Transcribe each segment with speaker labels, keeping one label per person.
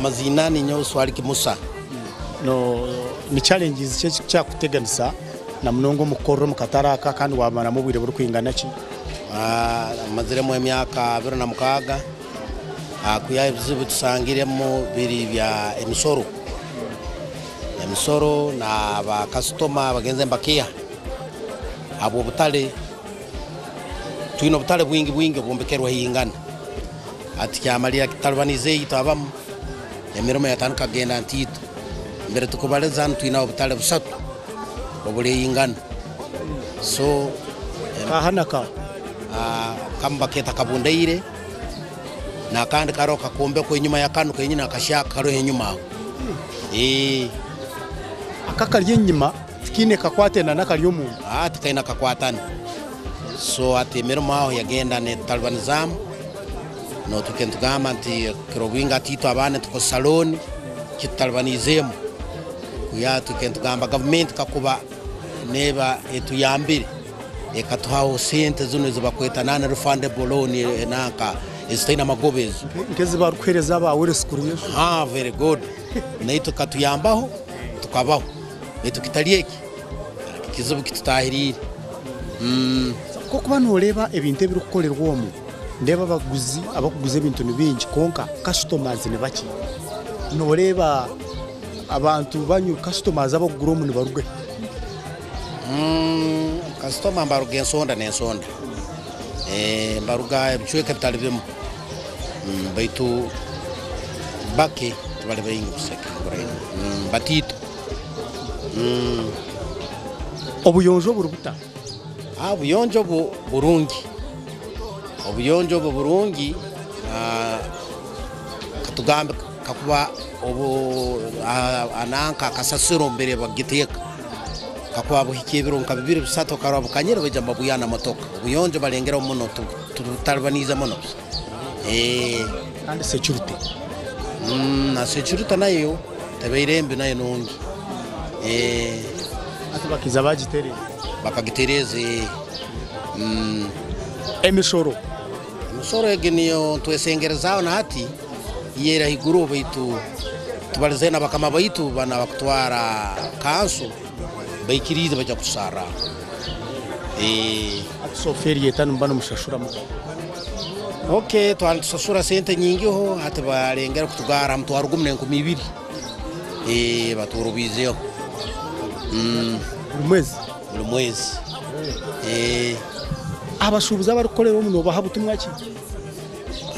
Speaker 1: Amaziina ninyowe Swaliki Musa.
Speaker 2: Ni challenges ki ezikukira kukuteganisa na munonga omu kukorera omu katare aka kandi wamaramu obwire burikwingana ki?
Speaker 1: Maziremu emyaka 26 kwihaho ebizibu tusangiremu biri bya emisoro. Emisoro na bakasitoma bagenze nibakeeha ahabw'obutare. Twine obutare bwingi bwingi obwombekerwe haingana. Hati kyamalirra kitutalibaniize itwe abamu, emirimo yatandika kugenda ntaito. Mbere tukubaliza hanu twinaho obutare busatu obuli haingana. So
Speaker 2: Kaha na kaha?
Speaker 1: Kamu bakeeta Kabundaire, n'akandi karoho kakombekwa enyuma ya kanu kenyini akashaaka karoho enyuma aho.
Speaker 2: Aka akari enyima Tikaine kakwate na n'akari omunda.
Speaker 1: Aa tikaine kakwatane. So hati emirimo aho yagenda netutalibanizamu notuhika nitugamba nti kiro bwingi hati itwe abaana nitukozesa loan kitutalibaniizemu kwihaho tuhike nitugamba gavumenti kakuba neba etuyambire ekatuhaho sente zinu ezibakweta non refundable loan nanka ezitaine magoba ezo.
Speaker 2: Nk'ezi barikuhereza aba Wealth Creation.
Speaker 1: Haa very good naitwe ekatuyambaho tukabaho. Baitu kitari eki, ekizibu kitutaahiriire.
Speaker 2: Nk'okuba nooreeba ebintu ebirikukorerwa omu, ndeeba abaguzi abarikuguza ebintu ni baingi kwonka customers ni bakye. Nooreeba abantu banyu customers abarikugura omu nibaruga hi?
Speaker 1: Kasitoma nibaruga ensonda n'ensonda, nibaruga ebicweka ebitari bimwe baitu bake tibari baingi busa bataito.
Speaker 2: Obuyonjo buri buta?
Speaker 1: Obuyonjo obu burungi, obuyonjo obu burungi katugambe kakuba nanka kasasiro mbere bagiteeka kakuba buhikya ebiro nka bibiri bisatu okarora bukanyire baija nibabwiha na motoka. Obuyonjo balengereho muno tubutalibaniize muno busa.
Speaker 2: Kandi security?
Speaker 1: Na security nayo tebaire mbi nayo nungi.
Speaker 2: Hati bakaija bagitereeza?
Speaker 1: Bakagitereeza.
Speaker 2: Emishoro?
Speaker 1: Emisoro egi niyo ntwesengerezaaho na hati yo eri haiguru baitu tubalizeho na bakama baitu banu abakutwara kanso baikiriize baija kutusarraho.
Speaker 2: Hati sofa eri eta nimuba nimushashura muta?
Speaker 1: Ok twaba nitusasura sente nyingiho hati balengere kutugarra ha mutwaro gumu n'enkumi ibiri batworobiizeho.
Speaker 2: Buri mwezi?
Speaker 1: Buri mwezi.
Speaker 2: Abashuubuzi abarikukorera omu noobaha butumwa ki?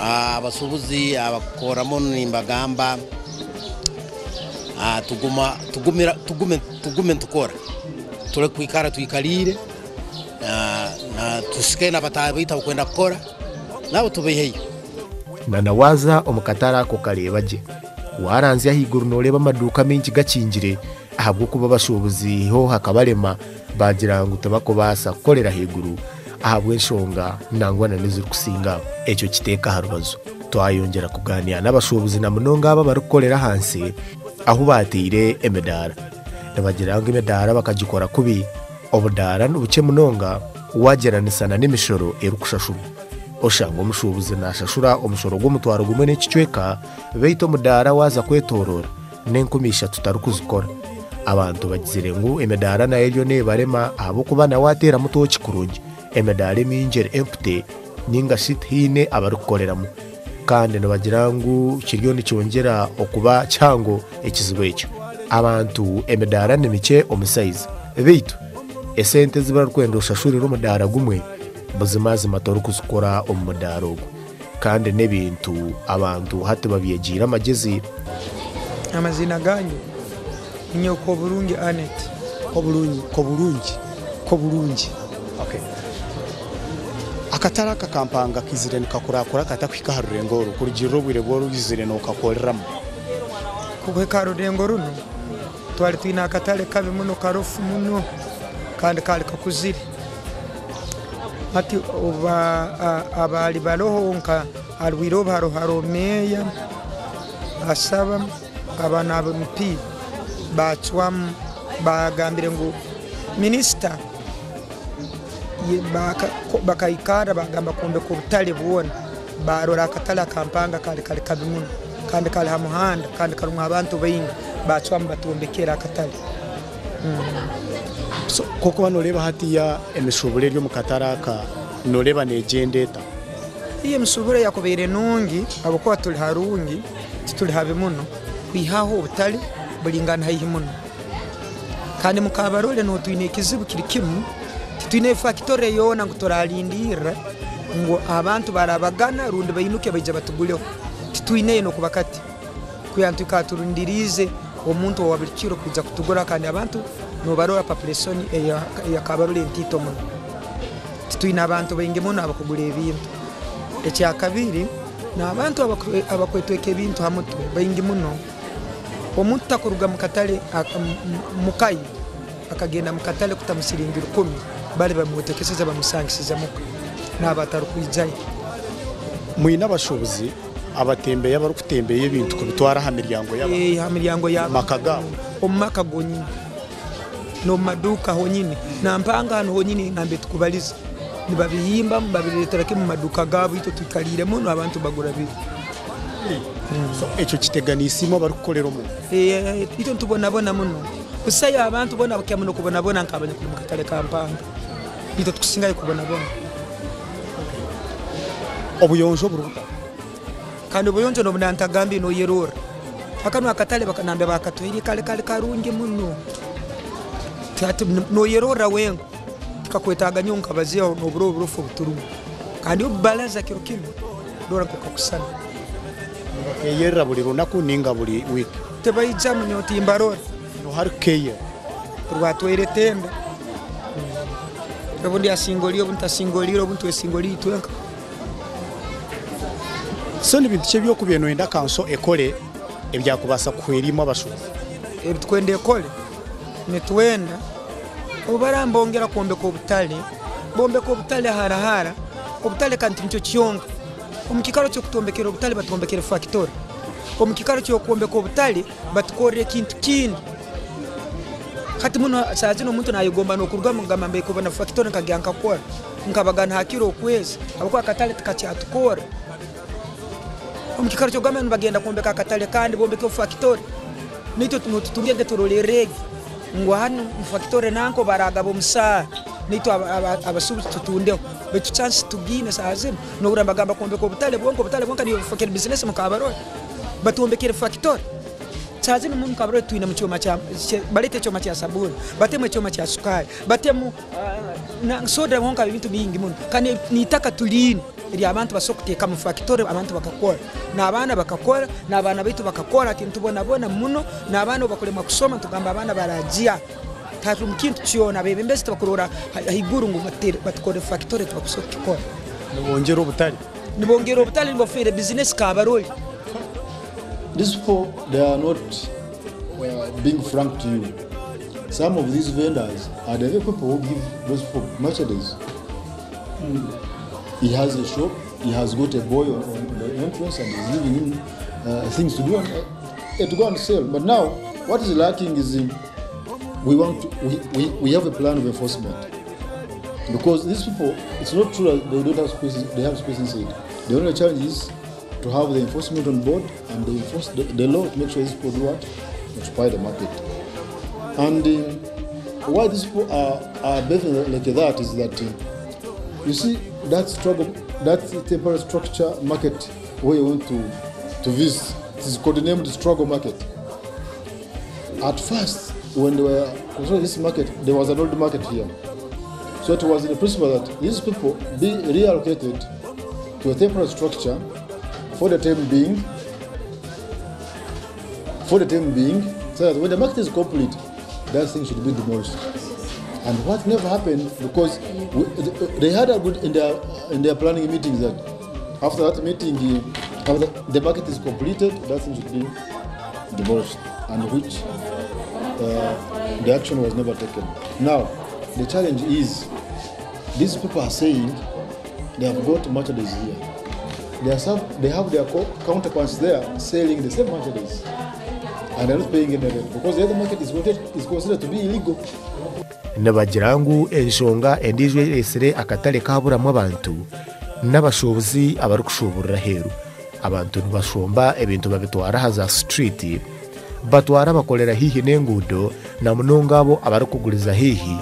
Speaker 1: Abashuubuzi abakukorramu nimbagamba tuguma tugumira tugume tugume nitukora tureke kwikara twikariire tusike na bataahi baitu abakwenda kukora nabo tubaiheyo.
Speaker 3: Na na waaza omu katare ako okareeba gye, waaranzya ahaiguru nooreeba amaduuka maingi gakingire ahabw'okuba abashuubuzi ho hakabarema baagira ngu tibakubaasa kukorera ahaiguru ahabw'enshonga nangwa na n'ezirikusinga ekyo kiteeka aha rubaju. Twayongyera kugaaniira n'abashuubuzi na munonga abo abarikukorera ahansi ahu baateire emidaara. Nibagira ngu emidaara bakagikora kubi, obudaara nibukye munonga wagyeranisana n'emishoro erikushashurwa. Oshanga omushuubuzi naashashura omushoro gw'omutwaro gumwe n'ekicweka beitu omudaara waaza kwetooroora n'enkumi ishatu tarikuzikora. Abantu bagizire ngu emidaara nayo eriyo neebarema ahabw'okuba nawe ateeramu tooki kurungi, emidaara emingi eri empty ninga shi tihaine abarikukoreramu. Kandi nibagira ngu kiriyo nikyongyera okuba kihango ekizibu ekyo. Abantu emidaara ni mikye omu sayizi beitu esente ezi barikwenda oshashurire omudaara gumwe buzimazima torikuzikora omu mudaara ogwo. Kandi n'ebintu abantu hati babyegiire amagyezi.
Speaker 4: Amaziina gangye ninyowe Koburungi Annet.
Speaker 2: Koburungi, Koburungi, Koburungi. Okay. Akatare aka kampanga kaizire nikakurakura kata kuhika aha rurengo oru kurugiirira obwire obu oizire nookakoreramu?
Speaker 4: Kuhika aha rurengo runu, twali twine akatare kabi muno karofu muno kandi kaali kakuzire. Hati obu abaali baroho nka harwire obu haroho haroho meeya asaba aba na MP baacwamu baagambire ngu minisita bakaikara baagamba kwombeka obutare bwona baarora akatare aka Mpanga kaali kari kabi muno. Kandi kari ha muhanda kandi karimu abantu baingi bacwamu batwombekera akatare.
Speaker 2: So ku orikuba nooreeba hatiiya emishuuburo eri omu katare aka nooreeba neegyenda eta?
Speaker 4: Iyo emishuuburo yakubaire nungi ahabw'okuba turi harungi tituri habi muno kwihaho obutare buringana haihi muno. Kandi mukabarole niho twine ekizibu kiri kimu titwine fakitore yoona ngu turarindirra ngu abantu barabagana rundi bainuke baije batugureho. Titwineyo n'okuba kati kwiha nitwikara turindiriize omuntu owa buri kiro kwija kutugura kandi abantu nobarora population eya Kabarole ntaito muno. Titwine abantu baingi muno abakugura ebintu. Ekyakabiri n'abantu abakwetweka ebintu ha mutwe baingi muno. Omuntu takuruga mu katare muka ye akagenda mu katare kutamu siringi rukumi bari bamwetekeseze bamusangisize muka naaba atarukwijayo.
Speaker 2: Mwine abashuubuzi abatembeyi abarikutembeya ebintu kubitwara aha miryango y'abantu?
Speaker 4: Aha miryango y'abantu.
Speaker 2: Omu maka gaabo?
Speaker 4: Omu maka gonyini n'omu maduuka honyini na mpanga hanu honyini nambere tukubaliza nibabihimba babireetera kimwe omu maduuka gaabo itwe twikariire muno abantu bagura biri.
Speaker 2: So ekyo kiteganiise imwe abarikukorera omu?
Speaker 4: Itwe nitubonabona muno. Busayo abantu boona abakukira muno kubonabona nk'abanyakuli omu katare ka Mpanga. Itwe tukusingayo kubonabona.
Speaker 2: Obuyonjo buri buta?
Speaker 4: Kandi obuyonjo n'obu nantagambire noyerorra. Akanu akatare nambere bakatuhaire kari kari karungi muno. Hati noyerorra wenka tikakwetaaga nyowe nkabazeeho n'oburo oburofu obuturimu. Kandi obubaraza kiro kinu rora nk'oku kakusana.
Speaker 2: Nibakeyerera buri runaku ninga buri wiiki?
Speaker 4: Tibaijamu nyowe timbarora.
Speaker 2: Noha arikukeyera?
Speaker 4: Rwatwaire tenda. Obundi asingorire obundi tasingorire obundi twesingorire itwenka.
Speaker 2: So ni bintu ki ebi orikubaire noyenda kanso ekore ebyakubaasa kuhwera imwe abashuubuzi?
Speaker 4: Ebi tukwenda ekore, nitwenda obu barambongera kwombeka obutare, bombeke obutare harahara, obutare kandi tinikyo kyonka. Omu kiikaro ky'okutwombekera obutare batwombekere fakitore. Omu kiikaro ky'okwombeka obutare batukorre ekintu kindi. Hati muno saaha zinu omuntu nayegomba n'okurugamu kugamba mbaire kubona fakitore nkagira nkakora nkabagana hakire okwezi habwokuba akatare tikakyatukora. Omu kiikaro ky'okugamba nibagenda kwombeka akatare kandi bombeke fakitore naitwe tutunge nke turolerre egi ngu hanu fakitore nanka baragaba omusaara naitwe abasuubuzi tutundeho baitu chansi titugiine saaha zinu nohurra nibagamba kwombeka obutare bwonka obutare bwonka niyo bufokere bizinesi omu Kabarole batwombekere fakitore. Saaha zinu omu Kabarole twinemu ekyoma kya baleete ekyoma kya sabuuni, batemu ekyoma kya sukaari, batemu na soda honka ebintu bingi muno kandi n'eitaka turiine ery'abantu basobora kuteekamu fakitore abantu bakakora n'abaana bakakora n'abaana baitu bakakora hati nitubonabona muno n'abaana obu bakuremwa kusoma nitugamba abaana baragya tiharimu kintu kyona abeebembezi tibakurora haiguru ngu batukorere fakitore tibakusobora kukikora.
Speaker 2: Nibongyera obutare.
Speaker 4: Nibongyera obutare nibafiire bizinesi Kabarole.
Speaker 5: These people, they are not being frank to you. Some of these vendors are the very people who give those people merchandise. He has a shop, he has got a boy on the entrance and he's giving him things to do and to go and sell. But now, what is lacking is we have a plan of enforcement. Because these people, it's not true that they don't have space, they have space inside. The only challenge is to have the enforcement on board and they enforce the law to make sure these people do what? Occupy the market. And why these people are behaving like that is that, you see, that struggle, that temporary structure market where you want to visit, it is codenamed struggle market. At first, when they were constructing this market, there was an old market here. So it was in the principle that these people be reallocated to a temporary structure for the time being, for the time being, so that when the market is complete, that thing should be demolished. And what never happened, because they had a good in their planning meetings that after that meeting, after the market is completed, that thing should be demolished, and which the action was never taken. Now, the challenge is, these people are saying they have got merchandise here. They have their counterparts there selling the same merchandise, and they're not paying any rent because the other market is considered to be illegal.
Speaker 3: Nibagira ngu enshonga endiijo ereetsire akatare kaaburamu abantu n'abashuubuzi abarikushuuburira aheeru. Abantu nibashomba ebintu babitwara aha za situriiti, batwara bakorera haihi n'enguudo na munonga abo abarikuguriza haihi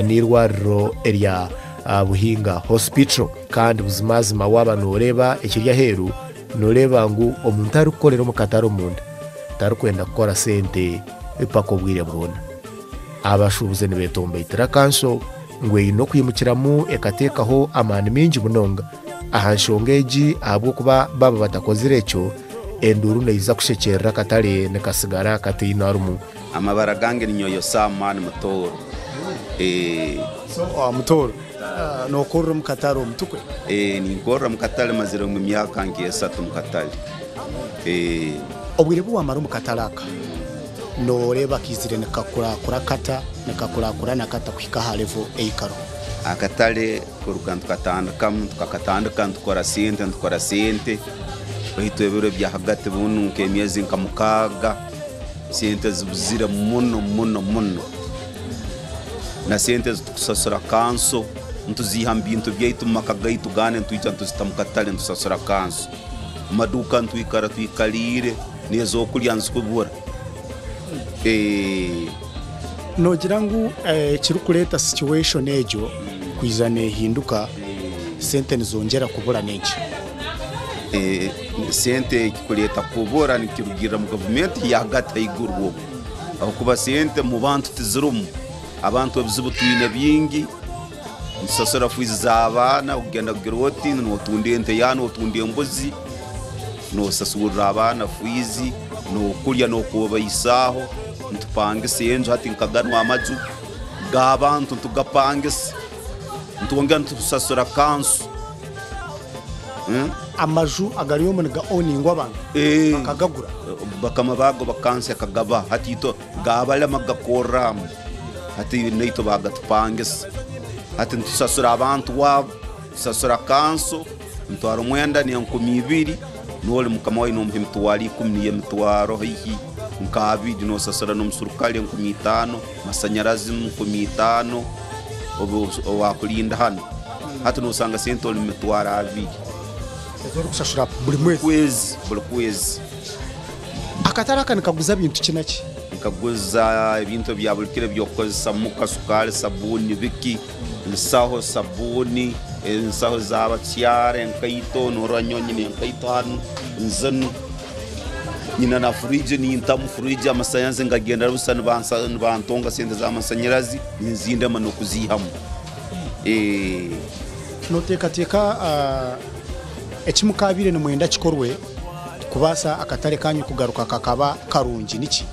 Speaker 3: n'eirwariro erya Buhinga Hospital. Kandi buzimazima waaba nooreeba ekiri aheeru, nooreeba ngu omuntu arikukorera omu katare omunda tarikwenda kukora sente paka obwire bwona. Abashuubuzi nibetomboitera kanso ngu eine okwimukiramu ekateekaho amaani maingi munonga aha nshonga egi ahabw'okuba baaba batakozire ekyo, enduuru neija kushekyerera akatare nikasigara kataine arimu.
Speaker 6: Amabara gange ni Nyoyo Sam Man Mutooro.
Speaker 2: So Mutooro, nokorera omu katare omu tikwe?
Speaker 6: Ninkorera omu katare maziremu emyaka nk'esatu omu katare.
Speaker 2: Obwire bu wamara omu katare aka, noreeba kaizire nikakuraakura kata, nikakurakurana kata kuhika aha level ei kariho?
Speaker 6: Akatare kuruga nitukatandikamu, tukakatandika nitukora sente, nitukora sente, baitu ebiro eby'ahagati bunu nk'emyezi nka mukaaga, sente zibuzire muno muno muno. Na sente ezi tukusasura kanso nituziiha mu bintu byaitu mu maka gaitu gandi nitwija nituzita mu katare nitusasura kanso. Mu maduuka nitwikara twikaliire n'ez'okurya nizikubura.
Speaker 2: Noogira ngu ekirikureeta situation egyo kwija neehinduka, sente nizongyera kubura n'enki?
Speaker 6: Sente ekirikureeta kubura nikirugiirira mu gavumenti yaahagati ahaiguru okwo ahabw'okuba sente omu bantu tizirimu. Abantu ebizibu twine bingi, nitusasura fiizi z'abaana, kugenda kugira oti nootunda ente yaawe, nootunda embuzi, noosasurira abaana fiizi, nookurya n'okubabaisaaho. Nitupangisa enju hati nka ganu amaju g'abantu nitugapangisa, nitwongera nitusasura kanso.
Speaker 2: Amaju agari omu niga owningwa abantu bakagagura?
Speaker 6: Bakama baago bakansi akagabaha hati itwe gaabarema kugakorramu hati naitwe baagatupangisa. Hati nitusasura abantu abo, tusasura kanso emitwaro mwenda n'enkumi ibiri, n'ori mukama waawe nomuha emitwaro ikumi niyo emitwaro haihi nk'abiri, nosasura n'omusurukare enkumi itaano, masanyarazi enkumi itaano, owaakurinda hanu. Hati nosanga sente ori mu mitwaro abiri.
Speaker 2: Ezi orikushashura buri mwezi?
Speaker 6: Kwezi, buri kwezi.
Speaker 2: Akatare aka nikaguza bintu ki na ki?
Speaker 6: Nikaguza ebintu ebya buri kiro eby'okukozesa muka, sukaari, sabuuni, biki, ensaho, sabuuni, ensaho z'abakyara, enkaito, noorora nyowe nyine enkaito hanu nzinu, nyine na furiigi nintamu furiigi amasanyarazi ngagendera busa nibantonga sente z'amasanyarazi ninzindema n'okuziihamu.
Speaker 2: Nooteekateeka eki mukaabaire nimwenda kikorwe kubaasa akatare kaanyu kugaruka kakaba karungi niki?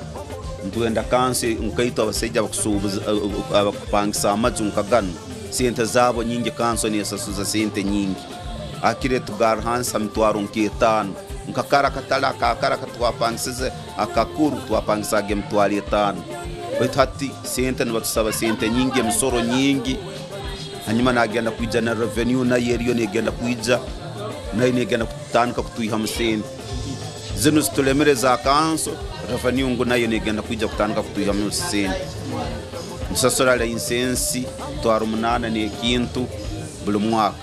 Speaker 6: Nitwenda kanso nkaitwe abasaija abakupangisa amaju nka ganu, sente zaabo nyingi kanso nesasuza sente nyingi. Hakire tugarra hansi ha mitwaro nk'etaano. Nka kara akatare aka kara akatwapangisize akakuru twapangisaaga emitwaro etaano. Baitu hati sente nibatusaba sente nyingi, emisoro nyingi. Hanyuma nagenda kwija na revenue nayo eriyo negenda kwija nayo negenda kutandika kutwihamu sente. Zinu zitulemere eza kanso, revenue ngu nayo negenda kwija kutandika kutwihamu sente. Nitusasura layisensi mitwaro munaana n'ekintu buli mwaka.